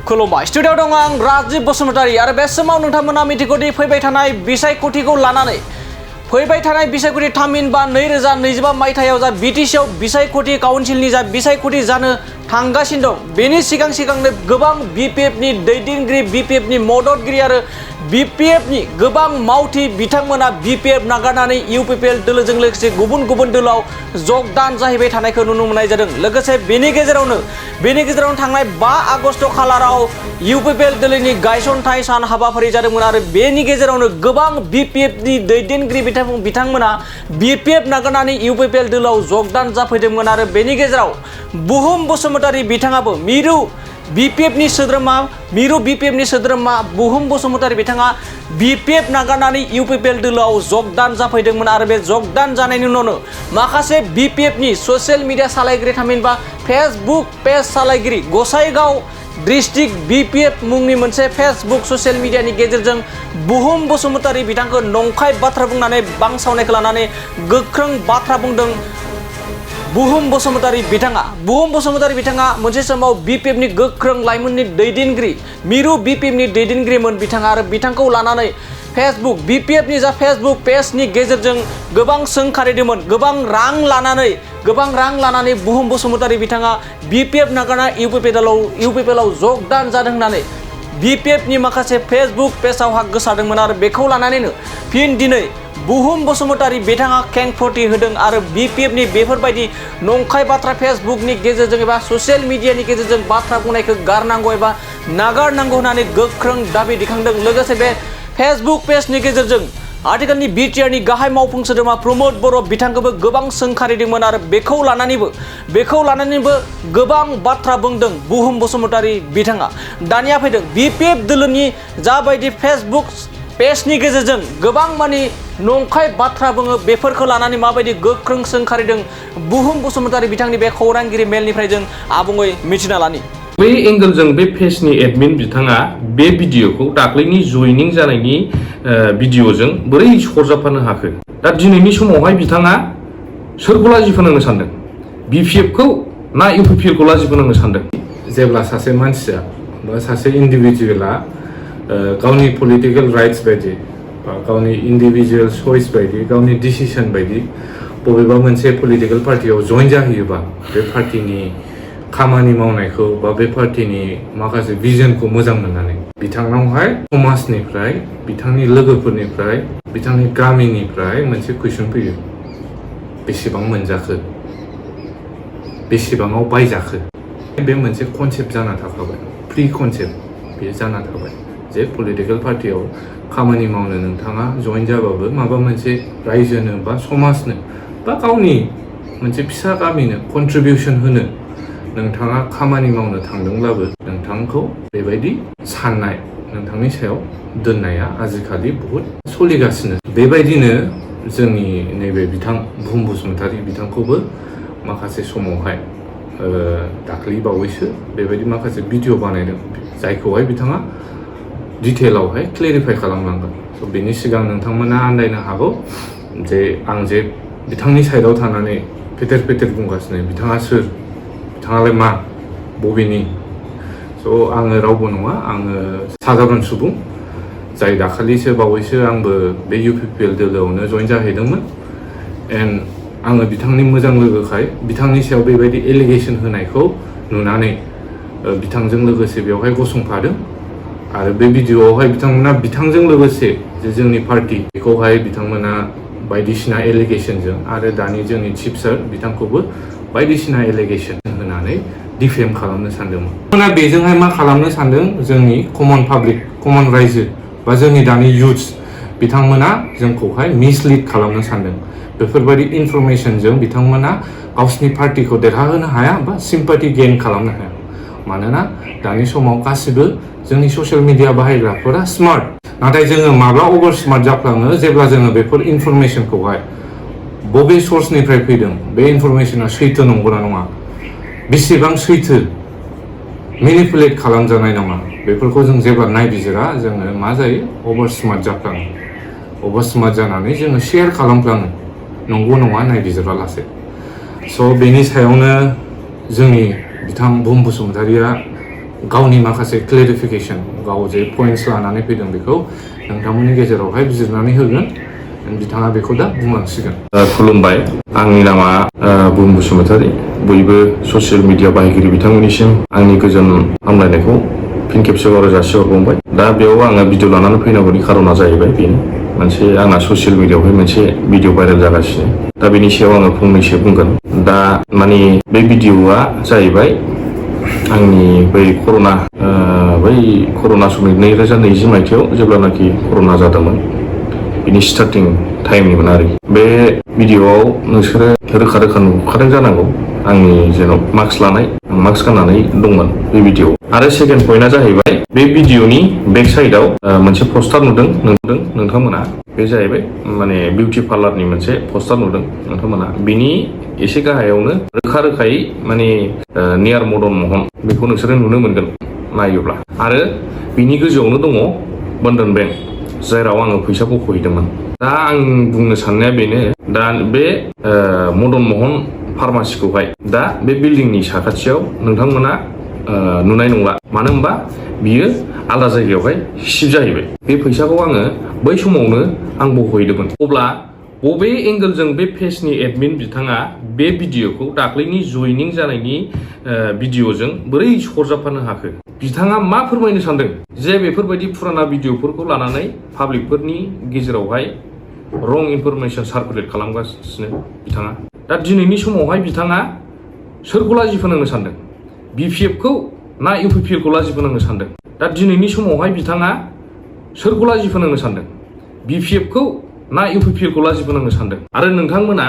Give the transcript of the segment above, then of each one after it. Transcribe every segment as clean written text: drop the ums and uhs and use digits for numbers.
खुलुमबाय स्टुडिअ दं आं राजीब बसुमतारी आरो बे समाव नोंथांमोना मिथिगौदि फैबाय थानाय बिसायख'थिखौ लानानै फैबाय थानाय बिसायख'थि थामहिनबा 2025 मायथाइयाव जा बिटिसिआव बिसायख'थि काउन्सिलनि जा बिसायख'थि जानो थांगासिनो दं बेनि सिगांनो गोबां बिपिएफनि दैदेनगिरि बिपिएफनि मददगिरि आरो बिपिएफनि गोबां मावथि बिथांमोना बिपिएफ नागारनानै इउपिपिएल दोलोजों लोगोसे गुबुन गुबुन दोलोआव जगदान जाहैबाय थानायखौ नुनो मोननाय जादों। लोगोसे बेनि गेजेरावनो थांनाय 5 आगस्ट खालाराव इउपिपिएल दोलोनि गायसनथाय सान हाबाफारि जादोंमोन आरो बेनि गेजेरावनो गोबां बिपिएफनि दैदेनगिरि बिथांमोना बिपिएफ नागारनानै इउपिपिएल दोलोआव जगदान जाफैदोंमोन आरो बेनि गेजेराव बुहुम बसुमतारी बिथाङाबो मिरु बिपिएफनि सोद्रोमा बुहुम बसुमतारी बिथाङा बिपिएफ नागारनानै इउपिपिएल दोलोआव जगदान जाफैदोंमोन आरो बे जगदान जानायनि उनावनो माखासे बिपिएफनि ससियेल मिडिया सालायगिरि थामहिनबा फेसबुक पेज सालायगिरि गसाइगाव डिस्ट्रिक्ट बिपिएफ मुंनि मोनसे फेसबुक ससियेल मिडियानि गेजेरजों बुहुम बसुमतारी बिथांखौ नंखाय बाथ्रा बुंनानै बांसावनायखौ लानानै गोख्रों बाथ्रा बुंदों। बुहुम बसुमतारी बिथाङा मोनसे समाव बिपिएफनि गोख्रों लाइमोननि दैदेनगिरि मिरु बिपिएफनि दैदेनगिरिमोन बिथाङा आरो बिथांखौ लानानै फेसबुक बिपिएफनि जा फेसबुक पेजनि गेजेरजों गोबां सोंखारिदोंमोन गोबां रां लानानै बुहुम बसुमतारी बिथाङा बिपिएफ नागारना इउपिपिएलआव जगदान जादों होननानै बिपिएफनि माखासे फेसबुक पेजावहा गोसारदोंमोन आरो बेखौ लानानैनो फिन दिनै बुहुम बसुमतारी बिथाङा खेंफोरथि होदों आरो बिपिएफनि बेफोरबायदि नंखाय बाथ्रा फेसबुकनि गेजेरजों एबा ससियेल मिडियानि गेजेरजों बाथ्रा बुंनायखौ गारनांगौ एबा नागारनांगौ होननानै गोख्रों दाबि दिखांदों। लोगोसे बे फेसबुक पेजनि गेजेरजों आथिखालनि बिटिआरनि गाहाय मावफुं सोद्रोमा प्रमद बर' बिथांखौबो गोबां सोंखारिदोंमोन आरो बेखौ लानानैबो गोबां बाथ्रा बुंदों बुहुम बसुमतारी बिथाङा। दानिया फैदों बिपिएफ दोलोनि जाबायदि फेसबुक पेजनि गेजेरजों गोबां मानि नंखाय बाथ्रा बुङो बेफोरखौ लानानै माबायदि गोख्रों सोंखारिदों बुहुम बसुमतारी बिथांनि बे खौरांगिरि मेलनिफ्राय जों आबुङै मिथिना लानि। बै एंगलजों बे पेजनि एडमिन बिथाङा बे भिडिअखौ दाख्लैनि जयनिं जानायनि भिडिअजों बोरै सरजाबफानो हाखो? दा दिनैनि समावहाय बिथाङा सोरखौ लाजि फोनांनो सानदों? बिपिएफखौ ना इउपिपिएलखौ लाजि फोनांनो सानदों? जेब्ला सासे मानसिया बा सासे इन्डिभिजुवेला गावनि पलिटिकेल राइट्स बायदि बा गावनि इन्डिभिजुवेल चइस बायदि गावनि डिसिसन बायदि बबेबा मोनसे पलिटिकेल पार्टियाव जइन जाहैयोबा बे पार्टिनि खामानि मावनायखौ बा बे पार्टिनि माखासे भिजनखौ मोजां मोननानै बिथांनावहाय समाजनिफ्राय बिथांनि लोगोफोरनिफ्राय बिथांनि गामिनिफ्राय मोनसे कुइसन फैयो, बेसेबां मोनजाखो, बेसेबाङाव बायजाखो? बे मोनसे कनसेप्ट जाना थाखाबाय, प्रि कनसेप्ट बे जाना थाबाय जे पलिटिकेल पार्टियाव खामानि मावनो नोंथाङा जइन जाबाबो माबा मोनसे रायजोनो बा समाजनो बा गावनि मोनसे फिसा गामिनो कन्ट्रिबिउसन होनो नोंथाङा खामानि मावनो थांदोंब्लाबो नोंथांखौ बेबायदि साननाय नोंथांनि सायाव दोननाया आजिखालि बहुद सोलिगासिनो। बेबायदिनो जोंनि नैबे बिथां बुहुम बसुमतारी बिथांखौबो माखासे समावहाय दाख्लै बावैसो बेबायदि माखासे भिडिअ बानायदों जायखौहाय बिथाङा डिटेलावहाय क्लेरिफाइ खालामलांगोन। स' बेनि सिगां नोंथांमोना आन्दायनो हागौ जे आं जे बिथांनि साइडआव थानानै फेथेर बुंगासिनो बिथाङा सोर, बिथाङालाय मा, बबेनि? स' आङो रावबो नङा, आङो साधारन सुबुं जाय दाखालिसो बावैसो आंबो बे इउपिपिएल दोलोआवनो जइन जाहैदोंमोन एन्ड आङो बिथांनि मोजां लोगोखाय बिथांनि सायाव बेबायदि एलिगेसन होनायखौ नुनानै बिथांजों लोगोसे बेवहाय गसंफादों आरो बे भिडिअआवहाय बिथांमोना बिथांजों लोगोसे जे जोंनि पार्टि बेखौहाय बिथांमोना बायदिसिना एलिगेसनजों आरो दानि जोंनि चिफ सार बिथांखौबो बायदिसिना एलिगेसन होनानै डिफेम खालामनो सानदोंमोन। बिथांमोना बेजोंहाय मा खालामनो सानदों? जोंनि कमन पाब्लिक, कमन रायजो बा जोंनि दानि इयुथ्स बिथांमोना जोंखौहाय मिसलिड खालामनो सानदों। बेफोरबायदि इनफरमेसनजों बिथांमोना गावसिनि पार्टिखौ देरहाहोनो हाया बा सिम्पाथि गेइन खालामनो हाया। मानोना दानि समाव गासिबो जोंनि ससियेल मिडिया बाहायग्राफोरा स्मार्ट, नाथाय जोङो माब्ला अभार स्मार्ट जाफ्लाङो जेब्ला जोङो बेफोर इनफरमेसनखौहाय बबे सर्सनिफ्राय फैदों, बे इनफरमेसना सैथो नंगौना नङा, बेसेबां सैथो, मेनिपुलेट खालामजानाय नङा, बेफोरखौ जों जेब्ला नायबिजिरा जोङो मा जायो? अभार स्मार्ट जाफ्लाङो। अभार स्मार्ट जानानै जोङो शेयार खालामफ्लाङो नंगौ नङा नायबिजिरा लासे। स' बेनि सायावनो जोंनि बिथां बुहुम बसुमतारीया गावनि माखासे क्लेरिफिकेसन गाव जे पइन्टस लानानै फैदों बेखौ नोंथांमोननि गेजेरावहाय बिजिरनानै होगोन बिथाङा बेखौ दा बुंलांसिगोन। खुलुमबाय, आंनि नामा बुहुम बसुमतारी। बयबो ससियेल मिडिया बाहायगिरि बिथांमोननिसिम आंनि गोजोन हामलायनायखौ फिन खेबसेबाव जासिहरबावबाय। दा बेयाव आङो भिडिअ लानानै फैनांगौनि खारना जाहैबाय बेनो मोनसे आंना ससियेल मिडियाआवहाय मोनसे भिडिअ भाइरेल जागासिनो। दा बेनि सायाव आङो फंनैसो बुंगोन। दा माने बे भिडिअआ जाहैबाय आंनि बै कर'ना समनि 2020 मायथाइयाव जेब्लानाखि कर'ना जादोंमोन बिनि स्टार्टिं टाइमनिमोन आरो बे भिडिअआव नोंसोरो रोखा रोखा नुखादों जानांगौ आंनि जेन' मास्क गाननानै दंमोन बे भिडिअआव। आरो सेकेन्ड पइन्टआ जाहैबाय बे भिडिअनि बेक साइडआव मोनसे पस्टार नुदों नोंथांमोना। बे जाहैबाय माने बिउटि पार्लारनि मोनसे पस्टार नुदों नोंथांमोना। बिनि एसे गाहायावनो रोखा रोखायै माने नियार मदन महन बेखौ नोंसोरो नुनो मोनगोन नायोब्ला। आरो बिनि गोजौआवनो दङ बन्धन बेंक, जेराव आङो फैसा बख'हैदोंमोन। दा आं बुंनो साननाया बेनो, दा बे मदन महन फार्मासिखौहाय दा बे बिल्डिंनि साखाथियाव नोंथांमोना नुनाय नंला। मानो होनबा बियो आलादा जायगायावहाय शिफ्ट जाहैबाय। बे फैसाखौ आङो बै समावनो आं बख'हैदोंमन। अब्ला बबे एंगोलजों बे पेजनि एडमिन बिथाङा बे भिडिअखौ दाख्लैनि जयनिं जानायनि भिडिअजों बोरै सरजाबफानो हाखो? बिथाङा मा फोरमायनो सानदों जे बेफोरबायदि फुराना भिडिअफोरखौ लानानै पाब्लिकफोरनि गेजेरावहाय रं इनफरमेसन सार्कुलेट खालामगासिनो बिथाङा। दा दिनैनि समावहाय बिथाङा सोरखौ लाजि फोनांनो सानदों? BPF खौ ना UPPL खौ लाजि फोनांनो सानदों? दा दिनैनि समावहाय बिथाङा सोरखौ लाजि फोनांनो सानदों? BPF खौ ना UPPL खौ लाजि फोनांनो सानदों? आरो नोंथांमोना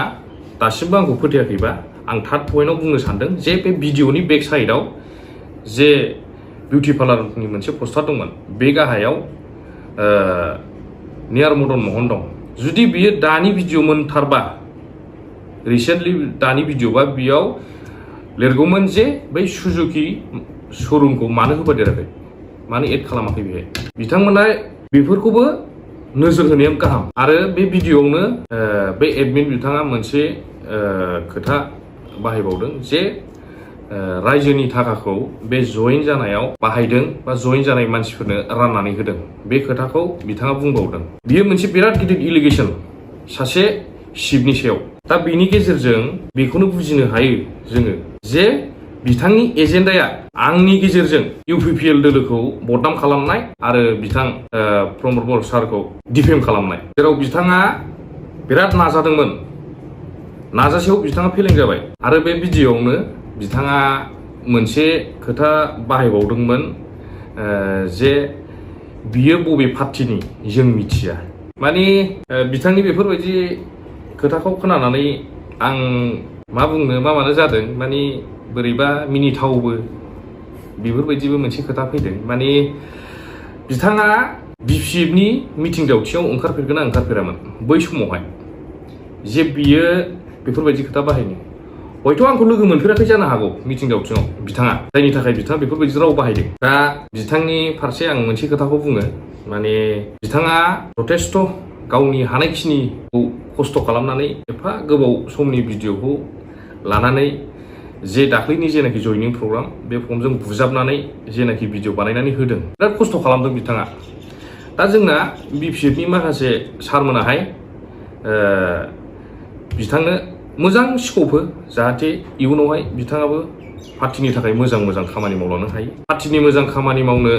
दासिमबो आंखौ फोथायाखैबा आं थार्ड पइन्टआव बुंनो सानदों जे बे भिडिअनि बेक साइडआव जे बिउटि पार्लारनि मोनसे पस्टार दंमोन, बे गाहायाव नियार मदन महन दं। जुदि बियो दानि भिडिअ मोनथारबा, रिसेन्टलि दानि भिडिअबा, बेयाव लिरगौमोन जे बै सुजुकी शरुमखौ मानो होफादेराखै, मानो एड खालामाखै बेहाय। बिथांमोना बेफोरखौबो नोजोर होनाया गाहाम। आरो बे भिडिअआवनो बे एडमिन बिथाङा मोनसे खोथा बाहायबावदों जे रायजोनि थाखाखौ बे जयेन जानायाव बाहायदों बा जयेन जानाय मानसिफोरनो राननानै होदों। बे खोथाखौ बिथाङा बुंबावदों। बियो मोनसे बिराद गिदिर इलिगेसन सासे चिफनि सायाव। दा बेनि गेजेरजों बेखौनो बुजिनो हायो जोङो जे बिथांनि एजेन्डाया आंनि गेजेरजों UPPL दोलोखौ बदनाम खालामनाय आरो बिथां प्रमद बर सारखौ डिफेम खालामनाय। जेराव बिथाङा बिराद नाजादोंमोन, नाजासेयाव बिथाङा फेलें जाबाय। आरो बे भिडिअआवनो बिथाङा मोनसे खोथा बाहायबावदोंमोन जे बियो बबे पार्टिनि जों मिथिया। माने बिथांनि बेफोरबायदि खोथाखौ खोनानानै आं मा बुंनो मा मानो जादों। माने बोरैबा मिनिथावबो बेफोरबायदिबो मोनसे खोथा फैदों। माने बिथाङा BPFनि मिटिं दावथियाव ओंखारफेरगोना ओंखारफेरामोन बै समावहाय जे बियो बेफोरबायदि खोथा बाहायनो? हयथ' आंखौ लोगो मोनफेराखै जानो हागौ मिटिं दावथिङाव बिथाङा, जायनि थाखाय बिथाङा बेफोरबायदि राव बाहायदों। दा बिथांनि फारसे आं मोनसे खोथाखौ बुङो, माने बिथाङा जथेस्थ' गावनि हानायखिनिखौ खस्थ' खालामनानै एफा गोबाव समनि भिडिअखौ लानानै जे दाख्लैनि जेनाखि जयनिं प्रग्राम, बे प्रग्रामजों बुजाबनानै जेनाखि भिडिअ बानायनानै होदों, बिराद खस्थ' खालामदों बिथाङा। दा जोंना BPFनि माखासे सारमोनाहाय बिथांनो मोजां स्कप हो, जाहाथे इयुनावहाय बिथाङाबो पार्टिनि थाखाय मोजां खामानि मावलांनो हायो। पार्टिनि मोजां खामानि मावनो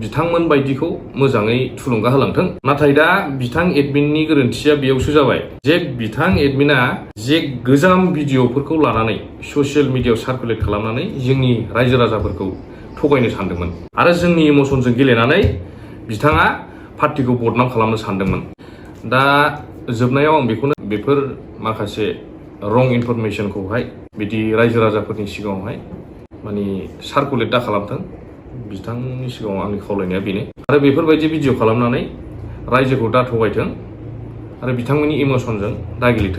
बिथांमोन बायदिखौ मोजाङै थुलुंगा होलांथों। नाथाय दा बिथां एडमिननि गोरोन्थिया बेयावसो जाबाय जे बिथां एडमिना जे गोजाम भिडिअफोरखौ लानानै ससियेल मिडियाआव सार्कुलेट खालामनानै जोंनि रायजो राजाफोरखौ थगायनो सानदोंमोन। आरो जोंनि इमसनजों गेलेनानै बिथाङा पार्टिखौ बदनाम खालामनो सानदोंमोन। दा जोबनायाव आं बेखौनो, बेफोर माखासे रं इनफरमेसनखौहाय बिदि रायजो राजाफोरनि सिगाङावहाय माने सार्कुलेट दा खालामथों, बिथांनि सिगाङाव आंनि खावलायनाया बेनो। आरो बेफोरबायदि भिडिअ खालामनानै रायजोखौ दा थगायथों आरो बिथांमोननि इमसनजों दा गेलेथों।